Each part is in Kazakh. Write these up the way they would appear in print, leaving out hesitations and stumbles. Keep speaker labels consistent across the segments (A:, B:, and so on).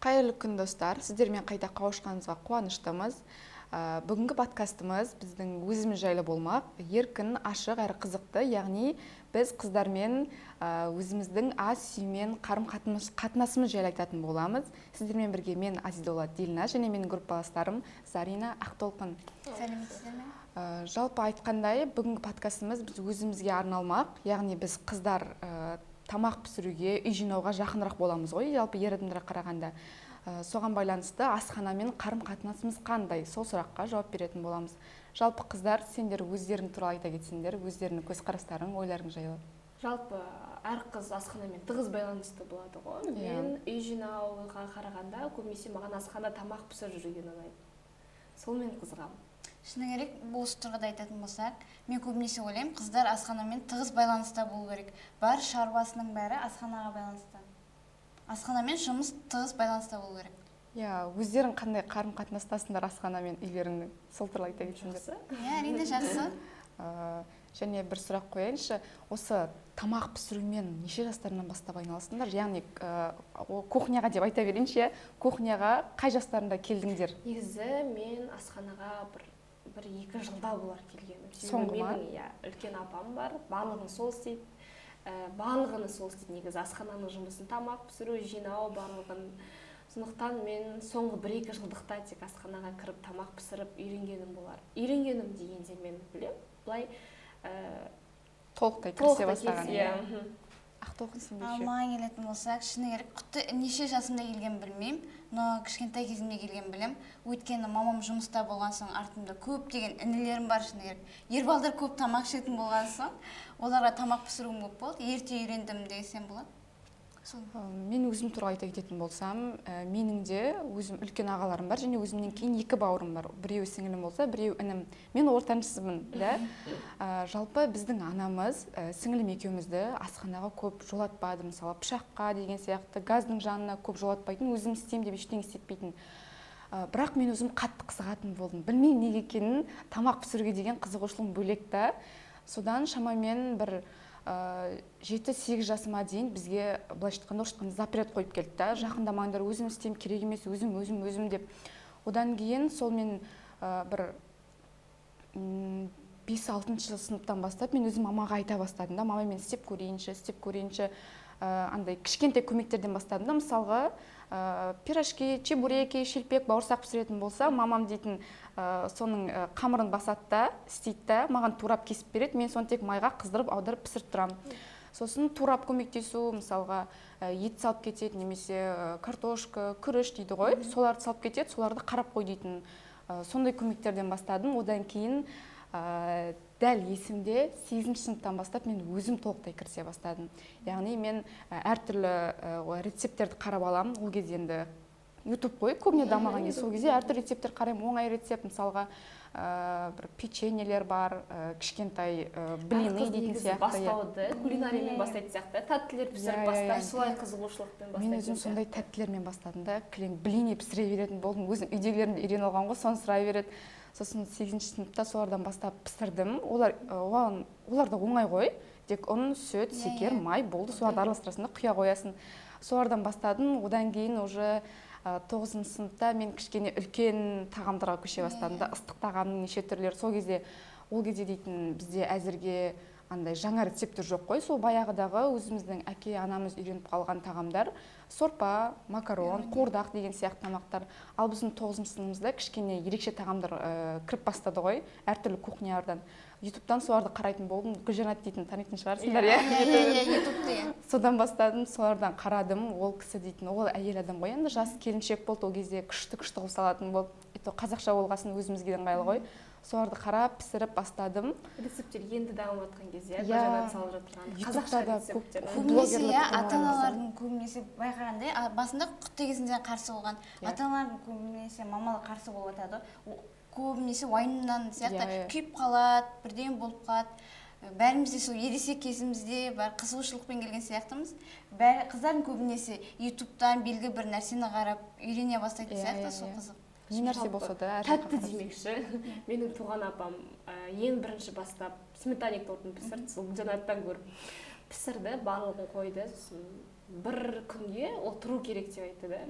A: Қайырлы күн, достар! Сіздермен қайта қауышқанымызға қуаныштымыз. Бүгінгі подкастымыз біздің өзіміз жайлы болмақ, еркін, ашық әрі қызықты, яғни біз қыздармен өзіміздің ас үймен қарым қатынасымыз жайлы айтатын боламыз. Сіздермен бірге мен, Азидолла Дильназ, және менің группаластарым Зарина, Ақтолқын.
B: Сәлеметсіздер ме?
A: Жалпы айтқандай, бүгінгі подкастымыз біз өзімізге арналмақ, яғни біз, қыздар, тамақ пісіруге, үй жинауға жақынырақ боламыз ғой жалпы ер адамдарға қарағанда. Соған байланысты асханамен қарым қатынасымыз қандай, сол сұраққа жауап беретін боламыз. Жалпы, қыздар, сендер өздерің туралы айта кетсеңдер, өздеріңнің көзқарастарың, ойларың жайлы.
C: Жалпы әр қыз асханамен тығыз байланысты болады ғой. Мен үй жинауға қарағанда көбінесе маған асханада тамақ пісіріп жүрген ұнайды, сонымен қызығамын.
B: Шыны керек, осы тұрғыда айтатын болсақ, мен көбінесе ойлаймын, қыздар асханамен тығыз байланыста болу керек. Бар шаруасының бәрі асханаға байланысты, асханамен жұмыс тығыз байланыста болу керек.
A: Иә, өздерің қандай қарым қатынастасыңдар асханамен үйлеріңнің, сол туралы айта кетсеңдер.
C: Жақсы.
B: Иә, әрине, жақсы.
A: Және бір сұрақ қояйыншы: осы тамақ пісірумен неше жастарынан бастап айналыстыңдар? Яғни кухняға деп айта берейінші, иә, кухняға қай жастарында келдіңдер?
C: Негізі мен асханаға бір 2 жылда болар келгенім. Себебі
A: Соңғы ма?
C: менің, иә, үлкен апам бар, барлығын сол істейді. Барлығын сол істейді негізі, асхананың жұмысын, тамақ пісіру, жинау, барлығын. Сондықтан мен соңғы 1-2 жылдықта тек асханаға кіріп, тамақ пісіріп үйренгенім болар. Үйренгенім дегенде, мен білемін былай
A: толықтай кірісе
C: толықтай
A: бастаған.
C: Иә, мхм.
A: Ақтолқын, сенде
B: Ал
A: ше?
B: Маған келетін болсақ, шыны керек, құтты неше жасымда келгенін білмеймін, но кішкентай кезімде келгенін білемін. Өйткені мамам жұмыста болған соң, артымда көптеген інілерім бар. Шыны керек, ер балдар көп тамақ ішетін болған соң, оларға тамақ пісіруім көп болды, ерте үйрендім десем болады сол.
A: Мен өзім туралы айта кететін болсам, менің де өзім үлкен ағаларым бар және өзімнен кейін екі бауырым бар, біреуі сіңілім болса, біреуі інім, мен ортаншысымын да. Жалпы біздің анамыз сіңілім екеумізді асханаға көп жолатпады, мысалы, пышаққа деген сияқты, газдың жанына көп жолатпайтын, өзім істеймін деп ештеңе істетпейтін. Бірақ мен өзім қатты қызығатын болдым, білмеймін неге екенін, тамақ пісіруге деген қызығушылығым бөлек та. Содан шамамен бір 7-8 жасыма дейін бізге, былайша айтқанда, орысша айтқанда, запрет қойып келді да, жақындамаңдар, өзім істеймін, керек емес, өзім, өзім, өзім деп. Одан кейін сол мен бір 5-6-сыныптан бастап мен өзім мамаға айта бастадым да: «Мама, мен істеп көрейінші, істеп көрейінші». Андай кішкентай көмектерден бастадым да, мысалға, пирожки, чебуреки, шелпек, бауырсақ пісіретін болса, мамам дейтін соның қамырын басады да, істейді да, маған турап кесіп береді, мен соны тек майға қыздырып, аударып, пісіріп тұрамын. Сосын турап көмектесу, мысалға, ет салып кетеді немесе картошка, күріш дейді ғой, соларды салып кетеді, соларды қарап қой дейтін. Сондай көмектерден бастадым. Одан кейін дәл есімде, сегізінші сыныптан бастап мен өзім толықтай кірісе бастадым, яғни мен әртүрлі рецепттерді қарап аламын. Ол кезде енді Ютуб қой көбіне дамыған кез, сол кезде әртүрлі рецепттер қараймын, оңай рецепт, мысалға, бір печеньелер бар, кішкентай блины
C: Әр қыз
A: дейтін
C: негізі
A: сияқты, иә.
C: Бастауды кулинариямен бастайтын сияқты, тәттілер пісіріп
A: Иә, иә,
C: бастап,
A: иә.
C: солай қызығушылықпен бастайтын
A: Мен өзім сондай тәттілермен бастадым да, кілең блины пісіре беретін болдым. Өзім үйдегілерім де үйреніп алған ғой, соны сұрай береді. Сосын сегізінші сыныпта солардан бастап пісірдім. Олар оған, олар да оңай ғой, тек ұн, сүт, шекер, май, болды, соларды араластырасың да, құя қоясың. Солардан бастадым. Одан кейін уже тоғызыншы сыныпта мен кішкене үлкен тағамдарға көше бастадым да, ыстық тағамның неше түрлері. Сол кезде, ол кезде дейтін, бізде әзірге андай жаңа рецепттер жоқ қой, сол баяғыдағы өзіміздің әке анамыз үйреніп қалған тағамдар: сорпа, макарон, қуырдақ деген сияқты тамақтар. Ал біздің тоғызыншы сыныбымызда кішкене ерекше тағамдар кіріп бастады ғой әртүрлі кухнялардан. Ютубтан соларды қарайтын болдым. Гүлжанат дейтін, танитын шығарсыңдар, иә?
B: Иә, Ютубты, иә.
A: Содан бастадым, солардан қарадым. Ол кісі дейтін, ол әйел адам ғой енді, жас келіншек болды ол кезде, күшті күшті қылып салатын болды, и то қазақша болғасын, өзімізге де ыңғайлы ғой. Соларды қарап, пісіріп бастадым.
C: Рецепттер енді дамып жатқан кезде,
A: Иә.
C: Гүлжанат салып жатырған
A: Ютубта
C: қазақша
A: да көп
C: рецепттер.
B: Көбінесе,
A: блогерлер
B: иә,
A: туралы.
B: ата аналардың көбінесе байқағандай, басында құтты кезінде қарсы болған. Ата аналардың көбінесе, мамалар қарсы болып жатады ғой. Көбінесе уайымнан сияқты,
A: Иә, иә.
B: күйіп қалады, бірдеңе болып қалады. Бәріміз де сол ересек кезімізде бар қызығушылықпен келген сияқтымыз. Бәрі қыздардың көбінесе Ютубтан белгілі бір нәрсені қарап үйрене бастайтын
A: Иә,
B: сияқты,
A: иә,
B: сол
A: иә.
B: қызық.
A: Не нәрсе
C: Жалпы
A: болса да, әр жаққа
C: тәтті
A: қарап.
C: демекші, менің туған апам ең бірінші бастап сметанник тортын пісірді. Сол Гүлжанаттан көріп пісірді, барлығын қойды. Сосын Бір күнге ол тұру керек деп айтты да.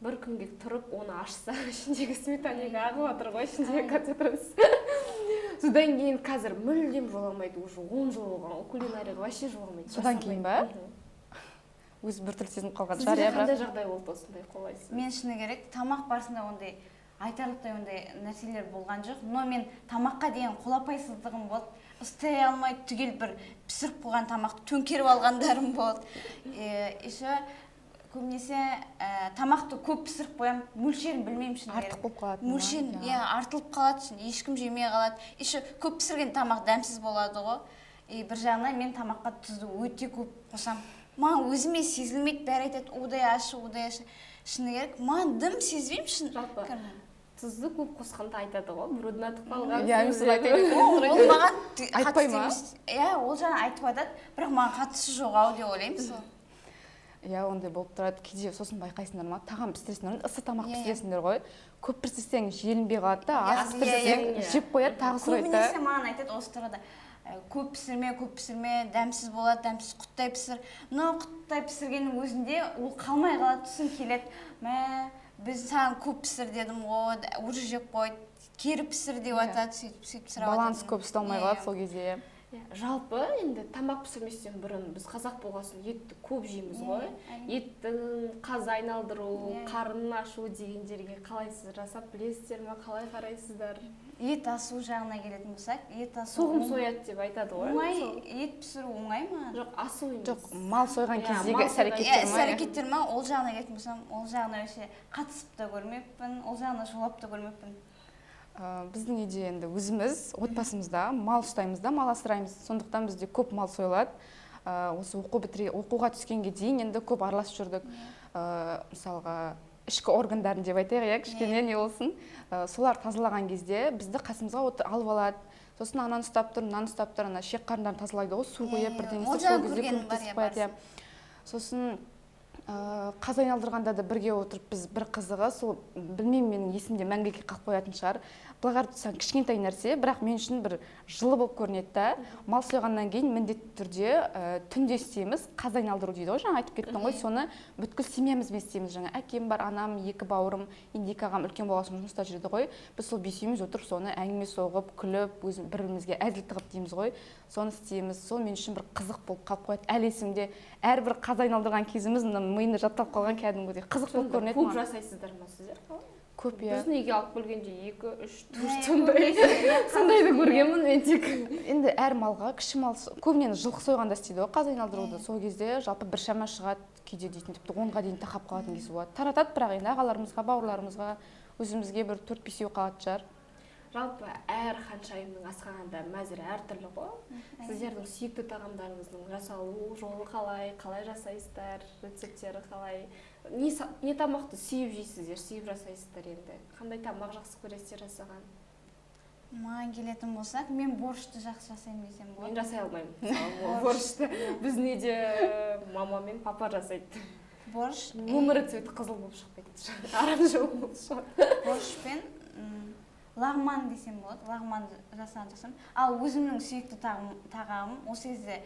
C: Бір күнге тұрып, оны ашса, ішіндегі сметанник ағып жатыр ғой, ішіндегі концентрация. Содан кейін қазір мүлдем жоламайды, уже 10 жыл болған, ол кулинарияға вообще жоламайды.
A: Содан кейін ба?
C: Мгм.
A: Өзі біртүрлі сезініп қалған шығар.
C: Сізде
A: Иә, бірақ
C: қандай жағдай болды осындай қолайсыз?
B: Мен, шыны керек, тамақ барысында ондай айтарлықтай ондай нәрселер болған жоқ, но мен тамаққа деген қолапайсыздығым болды, ұстай алмай түгел бір пісіріп қойған тамақты төңкеріп алғандарым болды. Еще көбінесе тамақты көп пісіріп қоямын, мөлшерін білмеймін, шыны керек.
A: Артық болып қалатын ма?
B: Мөлшерін, иә, артылып қалады, шын ешкім жемей қалады. Еще көп пісірген тамақ дәмсіз болады ғой. И бір жағынан мен тамаққа тұзды өте көп қосамын, маған өзіме сезілмейді. Бәрі айтады: «Удай ащы, удай ащы». Шыны керек, маған дым сезбеймін, шын.
C: Жалпы тұзды көп қосқанда айтады ғой, біреудің атып қалған.
A: Иә, мен соны айтайын.
B: Ол маған
A: Айтпай
B: қатысты
A: ма?
B: емес. Иә, ол жағын айтып жатады, бірақ маған қатысы жоқ ау деп ойлаймын сол.
A: Иә, ондай болып тұрады кейде. Сосын байқайсыңдар ма, тағам пісіресіңдер ғой, ыссы тамақ
B: Иә, иә.
A: пісіресіңдер ғой, көп пісірсең, желінбей қалады да,
B: Иә,
A: аз
B: иә,
A: пісірсең,
C: иә.
A: жеп қояды, тағы сұрайды да.
B: Көбінесе маған айтады осы тұрғыда: «Көп пісірме, көп пісірме, дәмсіз болады, дәмсіз, құттай пісір». Но құттай пісіргеннің өзінде ол қалмай қалады. Сосын келеді: «Мә, біз саған көп пісір дедім ғой, уже жеп қойды, кері пісір», — деп
A: Иә.
B: жатады. Сөйтіп сөйтіп сұрап
A: Баланс
B: жатады.
A: көп ұсталмай
B: Иә,
A: қалады
B: иә.
A: сол кезде, иә.
C: Иә, жалпы енді тамақ пісірместен бұрын біз қазақ болған соң етті көп жейміз
B: Иә,
C: ғой.
B: әрине.
C: Еттің қазы айналдыру,
B: Иә.
C: қарнын ашу дегендерге қалай сіз жасап білесіздер ме, қалай қарайсыздар?
B: Ет асу жағына келетін болсақ, ет асу
C: Соғым сояды деп айтады ғой.
B: Оңай.
C: Сол.
B: Ет пісіру оңай маған.
C: Жоқ, асу емес.
A: Жоқ, мал сойған
C: Иә,
A: кездегі
C: мал
A: іс
C: сойған.
A: әрекеттер
B: Иә, іс
A: ма?
B: әрекеттер ма, ол жағына келетін болсам, ол жағына вообще қатысып та көрмеппін, ол жағына жолап та көрмеппін.
A: Біздің үйде енді өзіміз отбасымызда мал ұстаймыз да, мал асыраймыз, сондықтан бізде көп мал сойылады. Осы оқу бітіре, оқуға түскенге дейін енді көп араласып жүрдік. Мысалға, ішкі органдарын деп айтайық, иә, кішкене не болсын. Солар тазалаған кезде бізді қасымызға алып алады. Сосын ананы ұстап тұр, мынаны ұстап тұр, ана ішек қарындарын тазалайды ғой, су
B: Иә,
A: құйып,
B: иә.
A: бірдеңе
B: Ол
A: істеп, сол
B: жағын
A: кезде
B: көргенім бар,
A: көмектесіп
B: иә,
A: қояды, иә. Сосын қазы айналдырғанда да бірге отырып біз. Бір қызығы сол, білмеймін, менің есімде мәңгілікке қалып қоятын шығар. Былай қарап тұрсаң, кішкентай нәрсе, бірақ мен үшін бір жылы болып көрінеді да. Мал сойғаннан кейін міндетті түрде түнде істейміз, қазы айналдыру дейді ғой, жаңа айтып кеттің ғой. Соны бүткіл семьямызбен істейміз. Жаңа әкем бар, анам, екі бауырым, енді екі ағам үлкен болған соң жұмыста жүреді ғой. Біз сол бесеуміз отырып, соны әңгіме соғып, күліп, өзім бір бірімізге әзіл тығып дейміз ғой, соны істейміз. Сол мен үшін бір қызық болып қалып қояды, әлі есімде. Әрбір қазы айналдырған кезіміз мына миымда жатталып қалған, кәдімгідей қызық болып
C: Сонда
A: көрінеді
C: көп
A: маған.
C: Жасайсыздар ма сіздер, қалай?
A: Көп, иә.
C: Біздің үйге алып келгенде екі, үш, төрт
B: Иә,
C: сондай
B: көбінесе,
C: сондайды көргенмін мен тек.
A: Енді әр малға, кіші мал, көбінен жылқы сойғанда істейді ғой қазы айналдыруды. Сол кезде жалпы біршама шығады кейде дейтін, тіпті 10-ға дейін тақап қалатын кезі болады. Таратады бірақ енді ағаларымызға, бауырларымызға, өзімізге бір төрт бесеу қалатын шығар.
C: Жалпы әр ханшайымның асханада мәзірі әртүрлі ғой. Сіздердің сүйікті тағамдарыңыздың жасалу жолы қалай, қалай жасайсыздар, рецепттері қалай, не тамақты сүйіп жейсіздер, сүйіп жасайсыздар? Енді қандай тамақ жақсы көресіздер жасаған?
B: Маған келетін болсақ, мен борщты жақсы жасаймын десем
C: Мен
B: болады.
C: жасай алмаймын, мысалы, борщты. Біздің үйде мама мен папа жасайды.
B: Борщ.
C: Өмірі цветі қызыл болып шықпайды, оранжевый болып шығады.
B: Борщ пен лағман десем болады, лағман жасаған жақсы. Ал өзімнің сүйікті тағамым осы кезде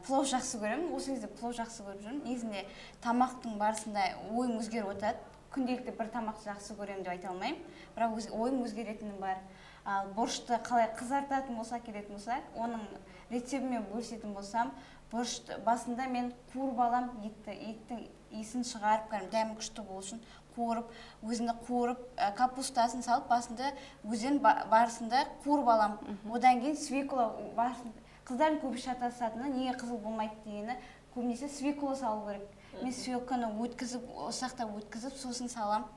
B: плов жақсы көремін, осы кезде плов жақсы көріп жүрмін. Негізінде тамақтың барысында ойым өзгеріп отырады, күнделікті бір тамақты жақсы көремін деп айта алмаймын, бірақ ойым өзгеретіні бар. Ал борщты қалай қызартатын болсақ, келетін болсақ, оның рецептімен бөлісетін болсам, борщты басында мен қуырып аламын етті, еттің иісін шығарып, кәдімгі дәмі күшті болу үшін қуырып, өзінде қуырып, капустасын салып, басында өзен барысында қуырып аламын. Одан кейін свекла барысын, қыздардың көбі шатасатыны, неге қызыл болмайды дегені, көбінесе свекла салу керек. Мен свекланы өткізіп, ұсақтап өткізіп, сосын саламын.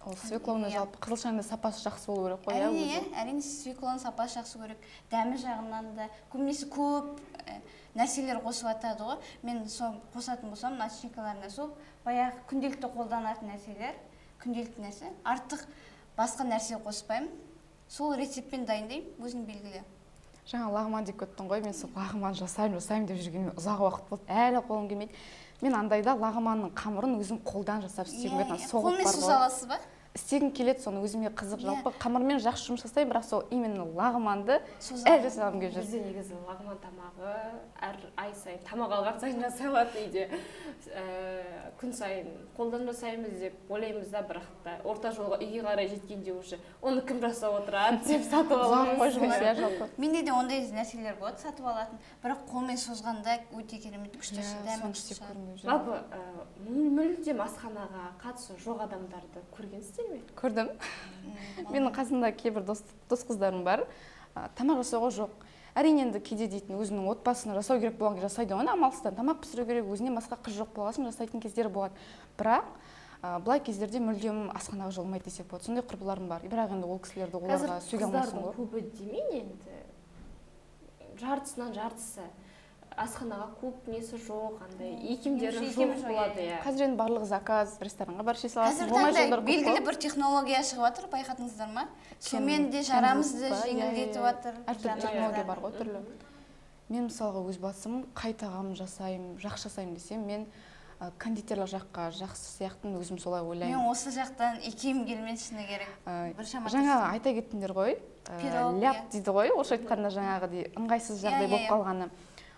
A: Ол свекланы
B: Иә.
A: жалпы қызылшаның да сапасы жақсы болу керек қой, иә?
B: Әрине,
A: Өзі.
B: иә, әрине, свекланың сапасы жақсы керек, дәмі жағынан да. Көбінесе көп нәрселер қосып жатады ғой. Мен сол қосатын болсам, начинкаларына сол баяғы күнделікті қолданатын нәрселер, күнделікті нәрсе, артық басқа нәрсе қоспаймын. Сол рецептпен дайындаймын, өзім белгілі.
A: Жаңа лағман деп кеттің ғой, мен сол лағман жасаймын, жасаймын деп жүргеніме ұзақ уақыт болды, әлі қолым келмейді. Мен андайда лағманның қамырын өзім қолдан жасап істегім келеді, ана соғып
B: Қолмен
A: бар
B: су
A: ғой.
B: саласыз ба?
A: Істегім келеді соны, өзіме қызық.
B: Иә.
A: Жалпы қамырмен жақсы жұмыс жасаймын, бірақ сол именно лағманды
B: Соза
A: әлі жасағым келіп жүр.
C: Бізде негізі лағман тамағы әр ай сайын, тамақ алған сайын жасалады үйде. Күн сайын қолдан жасаймыз деп ойлаймыз да, бірақ та орта жолға, үйге қарай жеткенде уже оны кім жасап отырады деп сатып
A: Ұзақ
C: аламыз.
A: қой жұмыс, иә, жалпы.
B: Менде де ондай нәрселер болады сатып алатын, бірақ қолмен созғанда өте керемет, күшті,
A: Иә,
B: дәмі
A: соны
B: күшті
A: істеп
B: шығады.
A: көргім келіп жүр.
C: Жалпы мүлдем асханаға қатысы жоқ адамдарды көргенсіздер ме?
A: Көрдім. Менің қасымда кейбір дос қыздарым бар, тамақ жасауға жоқ. Әрине, енді кейде дейтін өзінің отбасына жасау керек болған кезде жасайды ғой, амалсыздан тамақ пісіру керек, өзінен басқа қыз жоқ болған соң жасайтын кездері болады. Бірақ былай кездерде мүлдем асханаға жоламайды десек болады. Сондай құрбыларым бар, бірақ енді ол кісілерді, оларға
C: Қазір
A: сөге алмайсың
C: қыздардың
A: ғой.
C: көбі демейін, енді жартысынан жартысы асханаға көп несі жоқ, андай икемдері
B: Икемі
C: жоқ
B: жоқ,
C: болады, иә.
A: Қазір енді барлығы заказ, ресторанға барып іше саласың.
B: Қазіргі
A: Оңай
B: таңда
A: жолдар көп
B: белгілі
A: қой.
B: бір технология шығып жатыр, байқадыңыздар ма? Сонымен де
A: Кем
B: жарамызды
A: ба? Иә,
B: жеңілдетіп
A: иә.
B: жатыр.
A: Әртүрлі
B: жарамызды.
A: технология бар ғой, түрлі. Мен мысалға өз басым қай тағам жасаймын, жақсы жасаймын десем, мен кондитерлік жаққа жақсы сияқтымын, өзім солай ойлаймын.
B: Мен осы жақтан икем келмеді, шыны керек. Біршама
A: Жаңа
B: тырыстым.
A: айта кеттіңдер ғой,
B: Пирог,
A: ляп
B: иә.
A: дейді ғой орысша айтқанда, жаңағыдай ыңғайсыз жағдай
B: Иә,
A: болып
B: иә, иә.
A: қалғаны.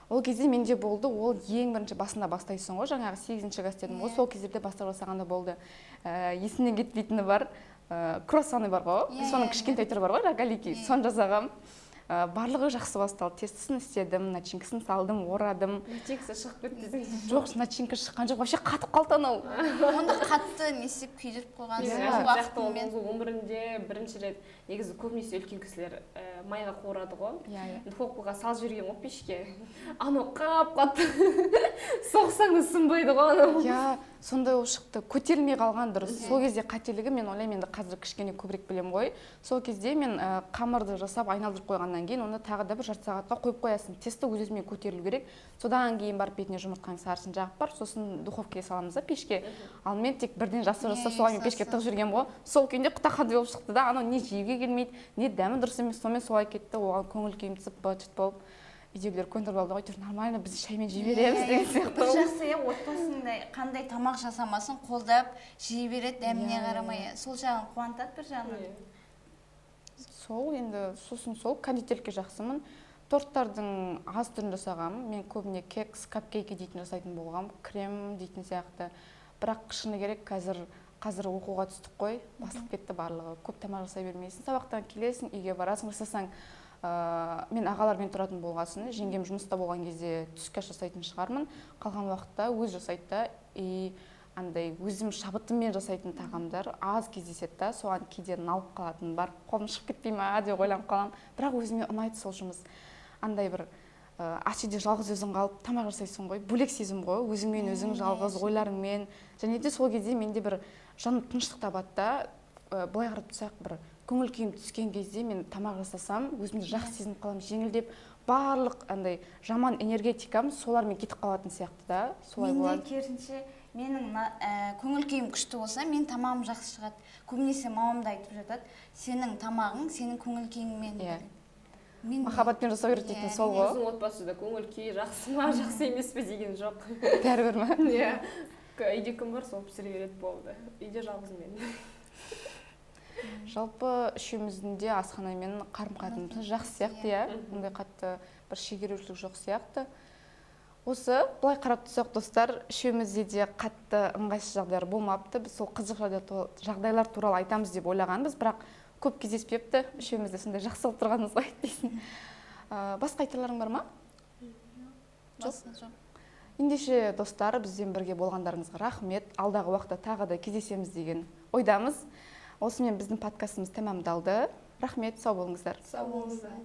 A: Ол кезде менде болды. Ол ең бірінші басында бастайсың ғой, жаңағы сегізінші класс дедім ғой,
B: Иә.
A: сол кездерде бастап жасағанда болды. Есімнен кетпейтіні бар, круассаны бар ғой,
B: Иә,
A: соның
B: иә,
A: кішкентай түрі бар ғой, рогалики,
B: Иә.
A: соны жасағам. Барлығы жақсы басталды, тестосін істедім, начинкасын салдым, орадым.
C: Начинкасы шығып кетті десең.
A: Жоқ, начинка шыққан жоқ, вообще қатып қалды анау.
B: Оны қатты не істеп, күйдіріп қойғансың.
C: Менің
A: Иә.
C: әжем сияқты
B: Уақытымен.
C: ол өмірінде бірінші рет. Негізі көбінесе үлкен кісілер майға қуырады ғой.
A: Иә, иә.
C: Духовкаға салып жіберген ғой пешке, анау қап қатты, соқсаң да сынбайды ғой анау.
A: Иә, сондай болып шықты, көтерілмей қалған дұрыс. Сол кезде қателігі, мен ойлаймын, енді қазір кішкене көбірек білемін ғой, сол кезде мен қамырды жасап айналдырып қойғаннан кейін оны тағы да бір жарты сағатқа қойып қоясың, тесто өз өзімен көтерілу керек. Содан кейін барып бетіне жұмыртқаның сарысын жағып барып, сосын духовкаға саламыз да, пешке. Ал мен тек бірден жасап жасап солай мен пешке тығып жібергенмін ғой. Сол күйінде құтақандай болып шықты да, анау не жеуге келмейді, не дәмі дұрыс емес. Сонымен солай кетті. Оған көңіл күйім түсіп, быт болып, үйдегілер көндіріп алды ғой, әйтеуір нормально, біз шаймен жей береміз деген сияқты.
B: Бір жақсы, иә, отбасыңда қандай тамақ жасамасын қолдап жей береді, дәміне қарамай. Сол жағын қуантады бір жағынан.
A: Сол енді, сосын сол кондитерлікке жақсымын. Торттардың аз түрін жасағанмын. Мен көбіне кекс, капкейки дейтін жасайтын болғанмын, крем дейтін сияқты. Бірақ шыны керек, қазір оқуға түстік қой, басылып кетті барлығы. Көп тамақ жасай бермейсің, сабақтан келесің, үйге барасың, жасасаң, мен ағалармен тұратын болғасын, жеңгем жұмыста болған кезде түскі ас жасайтын шығармын, қалған уақытта өзі жасайды да. И андай өзім шабытыммен жасайтын тағамдар аз кездеседі да, соған кейде налып қалатын бар, қолым шығып кетпей ма деп ойланып қаламын. Бірақ өзіме ұнайды сол жұмыс. Андай бір ас үйде жалғыз өзің қалып тамақ жасайсың ғой, бөлек сезім ғой, өзіңмен өзің, жалғыз ойларыңмен. Және де сол кезде менде бір жаным тыныштық табады да. Былай қарап тұрсақ, бір көңіл күйім түскен кезде мен тамақ жасасам, өзімді жақсы сезініп қаламын, жеңілдеп, барлық андай жаман энергетикам солармен кетіп қалатын сияқты да, солай
B: Менде
A: болады.
B: керісінше, менің көңіл күйім күшті болса, менің тамағым жақсы шығады. Көбінесе мамам да айтып жатады: сенің тамағың сенің көңіл күйіңмен. Мен
A: Махаббатпен жасау керек дейтін
B: Иә,
A: сол ғой.
C: Біздің отбасыда көңіл күй жақсы ма, жақсы емес пе деген жоқ.
A: Бәрібір ма?
C: Иә, үйде кім бар, сол пісіре береді, болды. Үйде жалғыз мен.
A: Жалпы үшеуміздің де асханамен қарым қатынасымыз жақсы сияқты, иә, ондай қатты бір шегерушілік жоқ сияқты. Осы былай қарап тұрсақ, достар, үшеумізде де қатты ыңғайсыз жағдайлар болмапты. Біз сол қызық жағдайлар туралы айтамыз деп ойлағанбыз, бірақ көп кездеспепті. Үшеуміз де сондай жақсы болып тұрғанымыз ғой дейсің. Басқа айтарларың бар ма?
B: Жоқ, жоқ.
A: Ендеше, достар, бізбен бірге болғандарыңызға рахмет. Алдағы уақытта тағы да кездесеміз деген ойдамыз. Осымен біздің подкастымыз тәмамдалды. Рахмет, сау болыңыздар.
C: Сау болыңыздар.